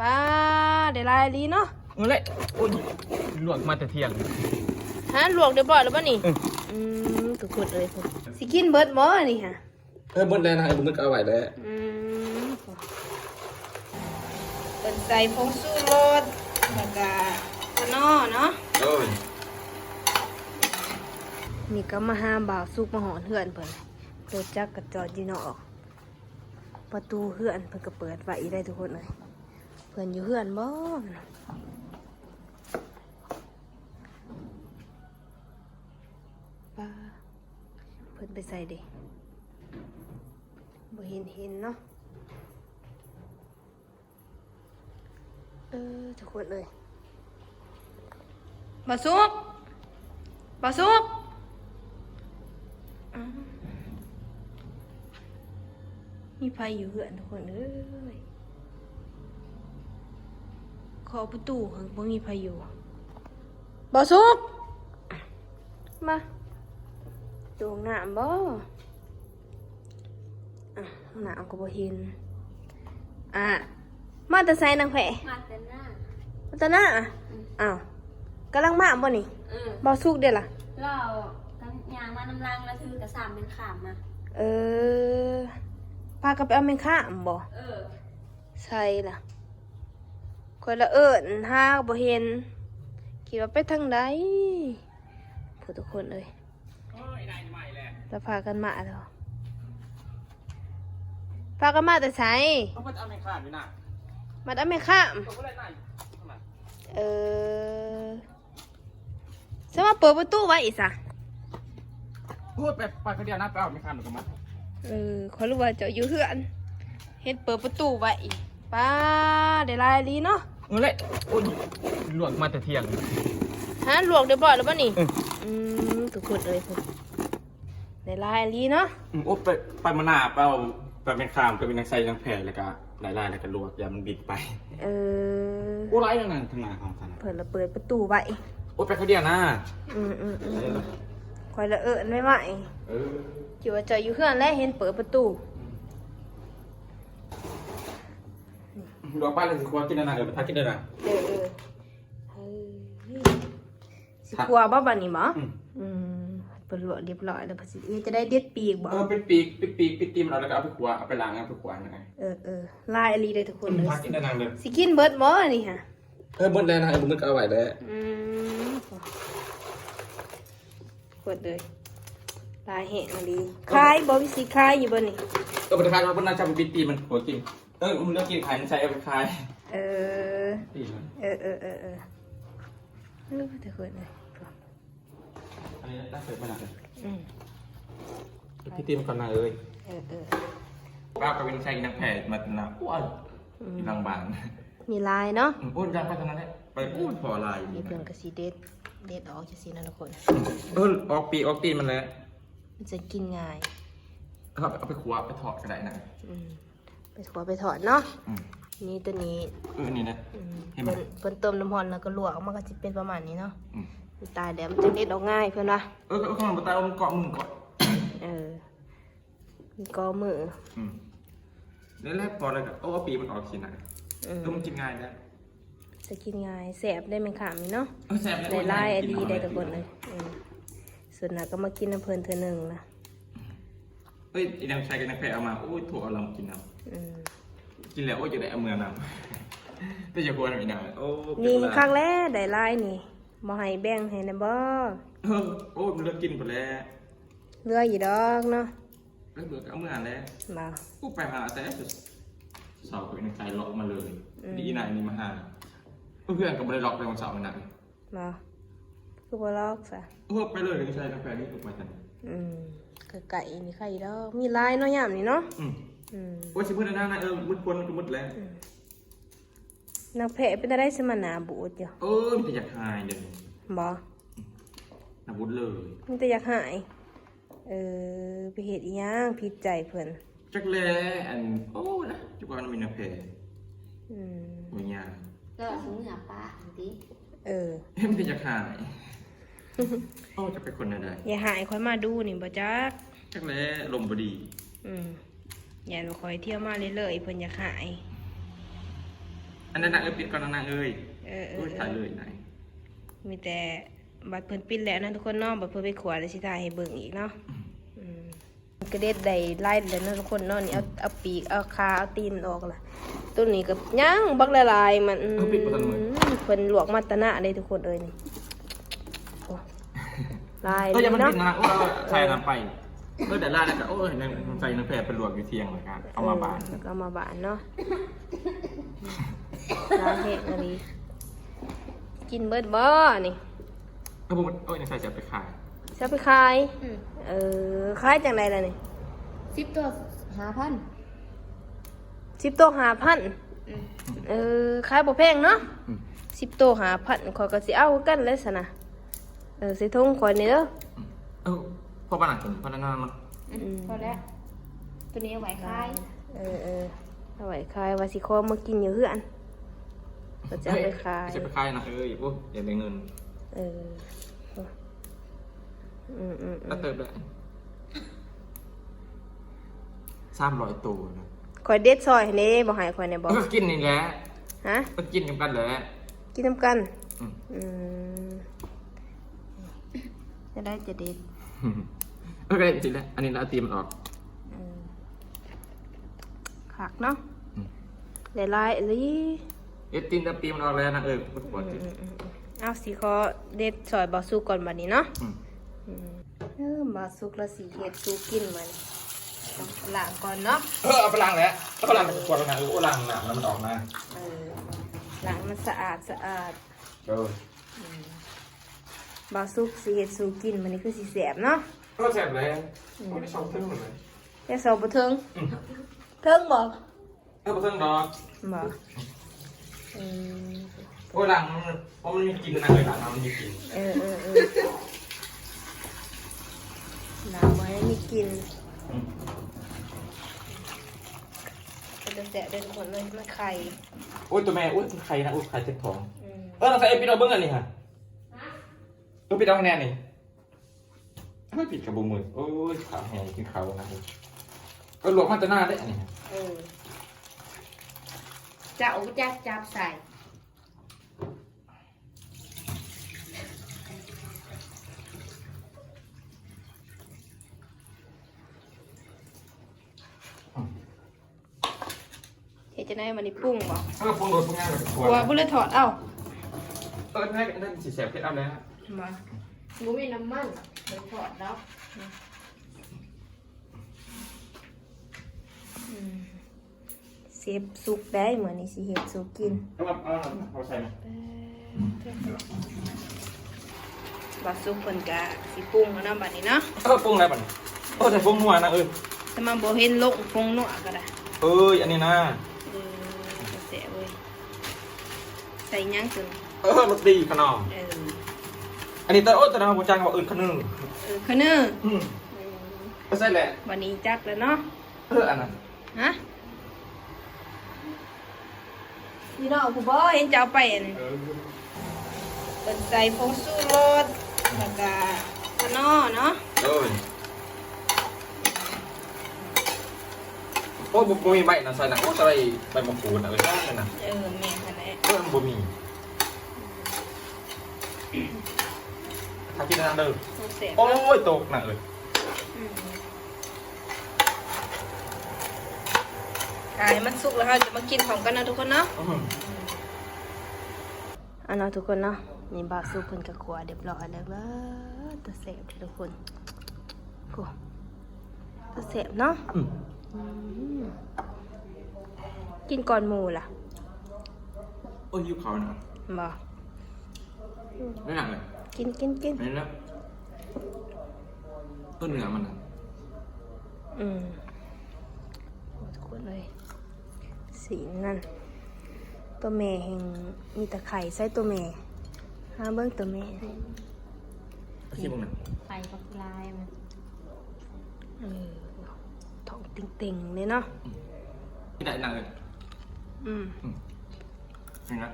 ປາ ໄດ້ຫຼາຍອີ່ຫຼີເນາະ. ເອົາແຫຼະ ໂອ້ຍ ລວກມາແຕ່ທ່ຽງ. ຮະ ລວກຮຽບຮ້ອຍແລ້ວບໍ່ນີ້? ເອີ ອືມ ທຸກຄົນເອີຍ ຊິກິນເບິດບໍ່ນີ້ຫະ? ເອີ ເບິດແລ້ວນະ ເອີ ເບິດກໍເອົາໄວ້ແລ້ວ. ອືມ ເພິ່ນໃສ່ຜົງຊູລົດ ແລ້ວກະຂະໜໍເນາະ. ໂດຍ ນີ້ກໍມາຫາບ່າວສຸກ ມາຮອດເຮືອນເພິ່ນ ລົດຈັກກະຈອດຢູ່ນອກ. ປະຕູເຮືອນເພິ່ນກໍເປີດໄວ້ອີກໄດ໋ ທຸກຄົນເອີຍ. ເພິ່ນຢູ່ເຮືອນບໍ່? ປາ ເພິ່ນໄປໃສເດ? ບໍ່ເຫັນເຫັນເນາະ. ເອີ ທຸກຄົນເອີຍ ບ່າວສຸກ ບ່າວສຸກ ອ້າວ ມີໃຜຢູ່ເຮືອນ ທຸກຄົນເອີຍ? ເຄາະປະຕູ ບໍ່ມີໃຜຢູ່. ບ່າວສຸກ ມາ ຢູ່ຫ້ອງນ້ຳບໍ່? ອ້າວ ຫ້ອງນ້ຳກໍບໍ່ເຫັນ. ອ່າ ມາແຕ່ໃສນາງແພ? ມາແຕ່ນາ. ມາແຕ່ນາ? ອືມ. ອ້າວ ກຳລັງມາບໍ່ນີ້? ເອີ ບ່າວສຸກເດລະ? ລາວກໍຍ່າງມານຳຫຼັງ ລາວຖືກະສາມແມ່ນຂ້າມມາ. ເອີ ພາກັນໄປເອົາແມ່ນຂ້າມບໍ່? ເອີ. ໃສລະ? ຂ້ອຍລະເອີ້ນຫາກໍບໍ່ເຫັນ ຄິດວ່າໄປທາງໃດ. ຜູ້ ທຸກຄົນເອີຍ ລະພາກັນມາແລ້ວ. ພາກັນມາແຕ່ໃສ? ເອົາ ມາແຕ່ແມ່ຄ້າມນີ້ນະ. ມາແຕ່ແມ່ຄ້າມ? ເອີ ສະມາເປີດປະຕູໄວ້ອີກຊະ. ໂອ້ຍ ໄປ ໄປຄົນດຽວນະ ໄປເອົາແມ່ຄ້າມແລ້ວກໍມາ. ເອີ ຂ້ອຍຮູ້ວ່າເຈົ້າຢູ່ເຮືອນ ເຫັນເປີດປະຕູໄວ້. ປາ ໄດ້ຫຼາຍອີ່ຫຼີເນາະ. ເອົາແຫຼະ ໂອ້ຍ ລວກມາແຕ່ທ່ຽງ. ຮະ ລວກຮຽບຮ້ອຍແລ້ວບໍ່ນີ້? ເອີ ອືມ ທຸກຄົນເອີຍ ໄດ້ຫຼາຍອີ່ຫຼີເນາະ. ອືມ ໂອ້ ໄປ ໄປມາໜ້າ ໄປເອົາ ໄປແມ່ຄ້າມ ໄປເປັນນາງໄຊນາງແພ ແລ້ວກໍຫຼາຍໆ ແລ້ວກໍລວກ ຢ່າມັນບິນໄປ. ເອີ ໂອ້ ຫຼາຍນະ ທາງໜ້າເຮົາຊັ້ນນະ. ເພິ່ນລະເປີດປະຕູໄວ້. ໂອ້ ໄປຄົນດຽວນະ. ອືມໆໆ ຂ້ອຍລະເອີ້ນໄວໆ. ເອີ ຄິດວ່າເຈົ້າຢູ່ເຮືອນແຫຼະ ເຫັນເປີດປະຕູ. ອືມ ດອກໄປແລ້ວຊິຄົວກິນອັນນັ້ນ ເອີ ໄປຖ້າກິນເດີນະ. ເອີໆ ເອີ ຊິຄົວບໍ່ບາດນີ້ບໍ່? ອືມ ອືມ ເພິ່ນລວກຮຽບຮ້ອຍແລ້ວ ເພິ່ນຊິເຮັດຈັ່ງໃດ ເດັດປີກບໍ່? ເອີ ເປັນປີກ ເປັນປີກ ເປັນຕີນມັນອອກ ແລ້ວກໍເອົາໄປຂົ້ວ ເອົາໄປລ້າງ ເອົາໄປຂົ້ວນະ. ເອີໆ ຫຼາຍອີ່ຫຼີເດ້ທຸກຄົນເອີຍ. ອືມ ຖ້າກິນໄດ້ນາງເດີ. ຊິກິນເບິດບໍ່ນີ້ຫະ? ເອີ ເບິດແລ້ວນະ ເອີ ເບິດກໍເອົາໄວ້ແລ້ວ. ອືມ ເບິດເລີຍ ຫຼາຍແຮງອີ່ຫຼີ. ເອີ ຂາຍບໍ່? ມີຊິຂາຍຢູ່ບໍ່ນີ້? ເອີ ບໍ່ໄດ້ຂາຍດອກ ເພິ່ນນະຈະໄປປິດຕີນມັນ ຂົວກິນ. ເອີ ມັນເລືອກກິນຂາຍ ມັນໃສ່ເອົາໄປຂາຍ. ເອີ ເອີ ເອີ ເອີ ເອີ ເອີ ແຕ່ຄົນເອີຍ. ອັນນີ້ນະ ເປີດມານະ. ອືມ ພິທີມັນກ່ອນນາເອີຍ. ເອີໆ ປ້າກໍເປັນໃສ່ນາງແພມານະ. ໂອ້ຍ ອືມ ຫຼັງບ້ານມີຫຼາຍເນາະ. ອືມ ໂອ້ຍ ຢ່າງໄປທາງນັ້ນແຫຼະ ໄປ ອືມ ໂອ້ຍ ພໍຫຼາຍ. ນີ້ເພິ່ນກໍຊິເດັດ ເດັດອອກຈັ່ງຊີ້ນະທຸກຄົນ. ເອີ ອອກປີກອອກຕີນມັນແຫຼະ ມັນຈະກິນງ່າຍ. ເອົາ ເອົາໄປຂົ້ວໄປທອດກໍໄດ້ນະ. ອືມ ໄປຂົ້ວໄປທອດເນາະ. ອືມ ນີ້ຕົວນີ້ ເອີ ນີ້ນະ. ອືມ ເຫັນບໍ່? ເພິ່ນ ເພິ່ນຕົ້ມນ້ຳຮ້ອນແລ້ວກໍລວກອອກມາກໍຊິເປັນປະມານນີ້ເນາະ. ອືມ ມັນຕາຍແລ້ວ ມັນຈຶ່ງເດັດອອກງ່າຍເພິ່ນວ່າ. ເອີ ເອົາ ເອົາ ມັນຕາຍ ມັນເກາະມືກ່ອນ. ເອີ ມັນເກາະມື. ອືມ ແລ້ວ ແລ້ວພໍແລ້ວກໍ ເອົາ ເອົາປີກມັນອອກຊີ້ນະ. ອືມ ເອີ ມັນກິນງ່າຍເດ້. ຈະກິນງ່າຍ ແຊບເດ້ແມ່ຄ້າມນີ້ເນາະ. ເອີ ແຊບເດ້ ໄດ້ຫຼາຍອີ່ຫຼີເດ້ທຸກຄົນເອີຍ. ອືມ ສ່ວນຫຼາຍກໍມາກິນນຳເພິ່ນເທື່ອໜຶ່ງນະ. ເອີຍ ອີນາງໄຊກັບນາງແພເອົາມາ ໂອ້ຍ ໂທເອົາລຳກິນນຳ. ອືມ ກິນແລ້ວ ໂອ້ຍ ຢາກໄດ້ເອົາເມືອນຳ ແຕ່ຢ່າກວນອີນາງ. ໂອ້ ນີ້ຄັກແລ້ວ ໄດ້ຫຼາຍນີ້ ບໍ່ໃຫ້ແບ່ງໃຫ້ນຳບໍ່? ເອີ ໂອ້ຍ ມັນເຫຼືອກິນພຸ້ນແຫຼະ. ເຫຼືອຢູ່ດອກເນາະ. ເອີ ເຫຼືອກໍເອົາເມືອແຫຼະ. ບໍ່ ກູໄປຫາແຕ່ເຊົ້າ ກໍໄປນຳໄຊເລາະມາເລີຍ. ອືມ ດີນານີ້ມາຫາ ເພື່ອນກໍບໍ່ໄດ້ເລາະໄປວັນເສົານະ. ບໍ່ ຄືບໍ່ລອກຊະ? ເອີ ໄປເລີຍ ໄປໃສນະ ແຂວງນີ້ ໄປທາງນີ້. ອືມ ໃກ້ໆ ນີ້ໄຄດອກ ມີຫຼາຍເນາະ ຍາມນີ້ເນາະ. ອືມ ອືມ ໂອ້ຍ ຊິເບິດແລ້ວນະ ເອີ ໝົດຄົນກໍໝົດແລ້ວ. ອືມ ນາງແພເປັນຕາໄດ້ ສະມາໜ້າບູດຢູ່. ເອີ ມີແຕ່ຢາກຫາຍເດ້. ບໍ່ ອືມ ໜ້າບູດເລີຍ ມີແຕ່ຢາກຫາຍ. ເອີ ໄປເຮັດອີ່ຫຍັງຜິດໃຈເພິ່ນ? ຈັກແລ ອັນ ໂອ້ນະ ຈັກວ່າມັນມີນາແພ. ອືມ ບໍ່ຍາກ ກໍຊິເມືອປະຫັ້ນຕິ. ເອີ ເຫັນເປັນຢາກຫາຍ. ໂອ້ ຈະເປັນຄົນແນວໃດ? ຢ່າຫາຍຂ້ອຍມາດູນີ້ບໍ່ຈັກ. ຈັກແລ ລົມບໍ່ດີ. ອືມ ຢ້ານວ່າຂ້ອຍທ່ຽວມາເລື້ອຍໆ ເພິ່ນຢາກຫາຍ. ອັນນັ້ນນະ ເອີ ປິດກ່ອນນະນາງເອີຍ. ເອີ ໂອ້ຍ ເອີ ຖ່າຍເລີຍນາງ. ມີແຕ່ບັດເພິ່ນປິດແລ້ວນະທຸກຄົນເນາະ, ບັດເພິ່ນໄປຄົວແລ້ວຊິຖ່າຍໃຫ້ເບິ່ງອີກເນາະ. ອືມ ອືມ ກໍເດັດໄດ້ຫຼາຍແລ້ວເນາະທຸກຄົນເນາະ. ນີ້ເອົາ ອືມ ເອົາປີກ ເອົາຂາ ເອົາຕີນອອກລະ. ໂຕນີ້ກໍຍັງບັກຫຼາຍໆ ມັນ ເອີ ປິດບໍ່ທັນເໝິດ. ອືມ ເພິ່ນລວກມາແຕ່ໜ້າເດ້ທຸກຄົນເອີຍນີ້. ໂອ້ ຫຼາຍ ເອີ ຢ່າມັນ ເນາະ ເປັນນະ ໂອ້ ໃສ່ນຳໄປ. ເອີ ແຕ່ລາວແລ້ວກໍ ໂອ້ຍ ໃສ່ນຳແຜ່ໄປລວກຢູ່ທ່ຽງແລ້ວກໍເອົາມາບ້ານ. ເອີ ແລ້ວກໍເອົາມາບ້ານເນາະ. ຫຼາຍແຮງອີ່ຫຼີ. ກິນເບິດບໍ່ນີ້? ເອີ ບໍ່ເບິດ. ໂອ້ຍ ໃສ່ຊິເອົາໄປຂາຍ. ຊິເອົາໄປຂາຍ? ອືມ ເອີ ຂາຍຈັ່ງໃດລະນີ້? ສິບໂຕຫ້າພັນ. ສິບໂຕຫ້າພັນ? ອືມ ເອີ ຂາຍບໍ່ແພງເນາະ. ອືມ ສິບໂຕຫ້າພັນ ຂ້ອຍກໍຊິເອົາຄືກັນແຫຼະຊັ້ນນະ. ເອີ ໃສ່ຖົງຂ້ອຍນີ້ເດີ. ເອີ ພໍປານນັ້ນ ພໍປານນັ້ນເນາະ. ອືມ ພໍແລ້ວ. ໂຕນີ້ເອົາໄວ້ຂາຍ. ເອີ ເອີ ເອົາໄວ້ຂາຍ. ວ່າຊິຂໍມາກິນຢູ່ເຮືອນ ກໍຈະເອົາໄປຂາຍ. ເອີຍ ຊິໄປຂາຍນະ. ເອີຍ ໂອ້ ຢາກໄດ້ເງິນ. ເອີ ອືມໆໆ ເຕີບແລ້ວ ສາມຮ້ອຍໂຕນະ. ຂ້ອຍເດັດຊອຍໃຫ້ແດ່ ບໍ່ໃຫ້ຂ້ອຍແດ່ບໍ່? ເອີ ກໍກິນນີ້ແຫຼະ. ຮະ? ກໍກິນນຳກັນແຫຼະ. ກິນນຳກັນ. ອືມ ອືມ ຈະໄດ້ຈະເດັດ. ເອີ ກໍໄດ້ຊິແຫຼະ. ອັນນີ້ລະເອົາຕີນມັນອອກ. ເອີ ຄັກເນາະ. ອືມ ໄດ້ຫຼາຍອີ່ຫຼີ. ເດັດຕີນກັບປີກມັນອອກແລ້ວນະ. ເອີ ອືມໆໆ ເອົາ ຊິຂໍເດັດຊ່ອຍບ່າວສຸກກ່ອນບັດນີ້ເນາະ. ອືມ ອືມ ເອີ ບ່າວສຸກລາວຊິເຮັດສູ່ກິນມື້ນີ້. ລ້າງກ່ອນເນາະ. ເອີ ເອົາໄປລ້າງແຫຼະ. ເອົາໄປລ້າງໃນຂວດນະ. ເອີ ໂອ້ ລ້າງນ້ຳມັນອອກນະ. ເອີ ລ້າງມັນສະອາດສະອາດ. ໂດຍ. ອືມ ບ່າວສຸກຊິເຮັດສູ່ກິນມື້ນີ້ຄືຊິແຊບເນາະ. ເອີ ແຊບແຫຼະ. ອືມ ໂອ້ຍ ໄດ້ສອງເທິງແລ້ວ. ໄດ້ສອງບໍ່ເທິງ. ອືມ ເທິງບໍ່? ເອີ ບໍ່ເທິງດອກ. ບໍ່? ເອີ ໂອ້ຍ ລ້າງມັນ ເພາະມັນມີກິ່ນນະ. ເອີ ລ້າງມັນມີກິ່ນ. ເອີ ເອີ ເອີ ລ້າງບໍ່ໃຫ້ມີກິ່ນ. ອືມ ເປັນຕາແຊບເດີທຸກຄົນເອີຍ. ມັນໄຂ່. ໂອ້ຍ ໂຕແມ່. ໂອ້ຍ ໄຂ່ນະ. ໂອ້ຍ ໄຂ່ເຈັບທ້ອງ. ອືມ ເອີ ລອງໃສ່ ເອີ ປິດເອົາເບິ່ງອັນນີ້ຫະ. ຮະ? ເອີ ປິດເອົາໃຫ້ແນ່ນີ້. ໂອ້ຍ ຜິດກະບໍ່ໝົດ. ໂອ້ຍ ຂາແຮງກິນເຂົ້ານະ. ເອີ ລວກມາແຕ່ໜ້າເດ້ອັນນີ້. ເອີ ເຈົ້າຈັກຈັບໃສ່. ເຮັດຈັ່ງໃດບັດນີ້? ປຸງບໍ່? ເອີ ປຸງໂລດ ປຸງຫຍັງ ແລ້ວກໍຂົ້ວ ຂົ້ວພຸ້ນ ແລ້ວທອດເອົາ. ເອີ ແມ່ນ ອັນນັ້ນຊິແຊບ ເຮັດເອົາແລ້ວ. ບໍ່ ບໍ່ມີນ້ຳມັນ ໄປທອດເນາະ. ອືມ ເຊບສຸກໄດ໋ ມື້ນີ້ຊິເຮັດສູ່ກິນ. ເອົາ ເອົາ ເອົາໃສ່. ບ່າວສຸກເພິ່ນກະຊິປຸງແລ້ວເນາະບັດນີ້ເນາະ. ເອີ ປຸງແລ້ວບັດນີ້. ໂອ້ ໃສ່ຜົງນົວນະເອີຍ. ແຕ່ມາບໍ່ເຫັນລົງຜົງນົວກໍໄດ້. ເອີຍ ອັນນີ້ນະ. ເອີ ແຊບເວີຍ. ໃສ່ຫຍັງຕົວນີ້? ເອີ ໂລຕີຂະໜອມ. ເອີ ອັນນີ້ຕະ ໂອ້ ຕະນາບໍ່ຈັກວ່າເອີ້ນຂະເນີ. ເອີ ຂະເນີ. ອືມ ເອີ ໃສ່ແຫຼະ. ບັດນີ້ຈັກແລ້ວເນາະ. ເອີ ອັນນັ້ນ. ຮະ? ພີ່ນ້ອງຜູ້ບໍ່ເຫັນເຈົ້າໄປອັນ ເອີ ເພິ່ນໃສ່ຜົງຊູລົດ ແລ້ວກະຂະໜໍເນາະ. ໂດຍ. ໂອ້ ບໍ່ ບໍ່ມີໃບນັ້ນໃສ່ນະ. ໂອ້ ໃສ່ໃບ ໃບມະຂູດນະ. ເອີ ໃສ່ນັ້ນນະ. ເອີ ແມ່ນຫັ້ນແຫຼະ. ເອີ ມັນບໍ່ມີ. ຖ້າກິນອັນນັ້ນເດີ. ແຊບ. ໂອ້ຍ ຕົກນະເອີຍ. ອືມ ຖ້າໃຫ້ມັນສຸກແລ້ວ ເຮົາຈະມາກິນພ້ອມກັນນະທຸກຄົນເນາະ. ອືມ ເອົາເນາະທຸກຄົນເນາະ. ນີ້ບ່າວສຸກເພິ່ນກະຂົ້ວຮຽບຮ້ອຍແລ້ວ. ເບີ ຕາແຊບເດີທຸກຄົນ. ໂອ້ ຕາແຊບເນາະ. ອືມ ອືມ ກິນກ່ອນໝູ່ລະ. ໂອ້ຍ ຫິວເຂົ້ານະ. ບໍ່ ໄດ້ນະເອີຍ. ກິນ ກິນ ກິນ. ນີ້ແຫຼະ ໂຕເນື້ອມັນນະ. ອືມ ໂອ້ ທຸກຄົນເອີຍ ສີນນັ້ນ. ໂຕແມ່ແຮ່ງມີແຕ່ໄຂ່. ໃສ່ໂຕແມ່ ຫາເບິ່ງໂຕແມ່. ຊິເບິ່ງນະ ໄຂ່ບັກລາຍມັນ. ເອີ ທ້ອງເຕັງໆເລີຍເນາະ. ອືມ ກິນໄດ້ນະເອີຍ. ອືມ ອືມ ນີ້ນະ.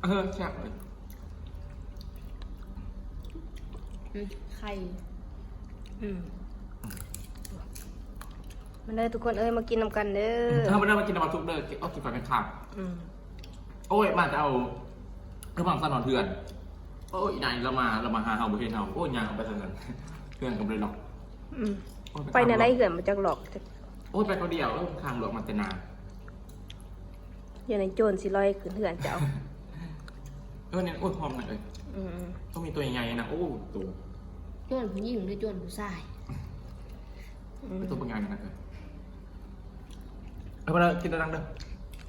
ເອີ ແຊບເລີຍ. ອືມ ໄຂ່. ອືມ ມາເດີທຸກຄົນເອີຍ ມາກິນນຳກັນເດີ. ເອີ ມາເດີ ມາກິນນຳກັນທຸກເດີ. ເອົາກິນກ່ອນແມ່ນຂ້າວ. ອືມ ໂອ້ຍ ມາແຕ່ເອົາ ຄືບາງສັນນອນເຮືອນ. ໂອ້ຍ ອີນາຍລາວມາ ລາວມາຫາເຮົາ ບໍ່ເຫັນເຮົາ. ໂອ້ຍ ຍ່າງເຂົ້າໄປຊັ້ນ ເຮືອນກໍບໍ່ໄດ້ລັອກ. ອືມ ໂອ້ຍ ໄປແນວໃດເຮືອນບໍ່ຈັກລັອກ. ໂອ້ຍ ໄປຄົນດຽວ ເອີ ຂ້າງຫຼວກມາແຕ່ນາ. ຢ່າໃນໂຈນຊິລອຍຂຶ້ນເຮືອນເຈົ້າ. ເອີ ນີ້ ໂອ້ຍ ຫອມນະເອີຍ. ອືມ ຕ້ອງມີຕົວໃຫຍ່ນະ. ໂອ້ ໂຕ ໂຈນຜູ້ຍິງຫຼືໂຈນຜູ້ຊາຍ? ອືມ ເປັນຕົວບັກໃຫຍ່ນະເອີຍ. ເອົາມາເດີ ກິນນຳເດີ.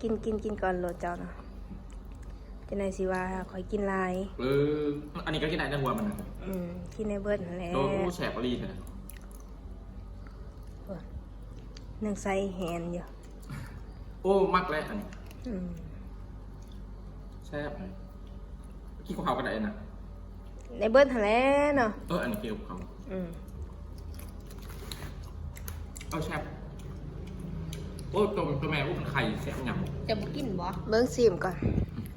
ກິນ ກິນ ກິນກ່ອນໂລດເຈົ້ານະ. ຈັ່ງໃດຊິວ່າຂ້ອຍກິນຫຼາຍ. ເອີ ອັນນີ້ກໍກິນໄດ້ນະ ຫົວມັນນະ. ອືມ ກິນໄດ້ເບິດຫັ້ນແຫຼະ. ໂອ້ ແຊບອີ່ຫຼີແທ້. ໂອ້ ຍັງໃສ່ແຮນຢູ່. ໂອ້ ມັກແຫຼະອັນນີ້. ອືມ ແຊບ. ກິນກັບເຂົ້າກໍໄດ້ນະ. ໄດ້ເບິດຫັ້ນແຫຼະເນາະ. ເອີ ອັນນີ້ກິນກັບເຂົ້າ. ອືມ ເອີ ແຊບ. ໂອ້ ໂຕ ໂຕແມ່ ໂອ້ ມັນໄຂ່ແຊບຫຍັງ. ຈະບໍ່ກິນບໍ່? ເບິ່ງ ຊິມກ່ອນ.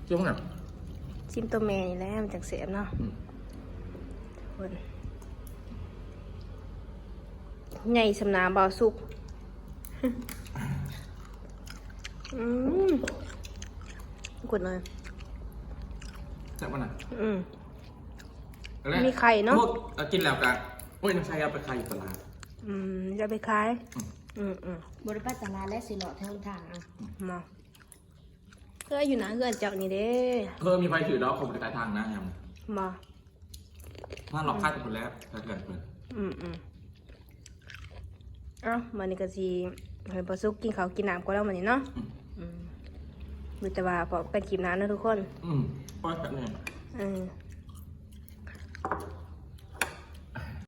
ຊິມຫຍັງ? ຊິມໂຕແມ່ນີ້ແຫຼະ ມັນຈັ່ງແຊບເນາະ. ອືມ ທຸກຄົນ ໃຫຍ່ສ່ຳໜ້າບ່າວສຸກ. ອືມ ກົດເລີຍ. ແຊບບໍ່ນະ? ອືມ ແລະ ມີໄຂ່ເນາະ. ພວກ ເອີ ກິນແລ້ວກະ ໂອ້ຍ ນ້ອງຊາຍເອົາໄປຂາຍຢູ່ຕະຫຼາດ. ອືມ ຈະໄປຂາຍ. ອືມ ອືມ ບໍ່ໄດ້ໄປຕະຫຼາດແຫຼະ ຊິເລາະແຖວທາງເອົາ. ມາ ເອີ ຢູ່ໜ້າເຮືອນເຈົ້ານີ້ເດ້. ເອີ ມີໃຜຖືດອກ ເຂົາບໍ່ໄດ້ຂາຍທາງນະ. ມາ ທາງເລາະຂາຍໄປພຸ້ນແຫຼະ ຂາຍເຮືອນເພິ່ນ. ອືມ ອືມ ເອົ້າ ບາດນີ້ກໍຊິໃຫ້ປາສຸກກິນເຂົ້າກິນນ້ຳກ່ອນແລ້ວບາດນີ້ເນາະ. ອືມ ອືມ ມີແຕ່ວ່າພໍ້ກັນຄລິບໜ້າເນາະທຸກຄົນ. ອືມ ພໍ້ກັນແນ່. ເອີ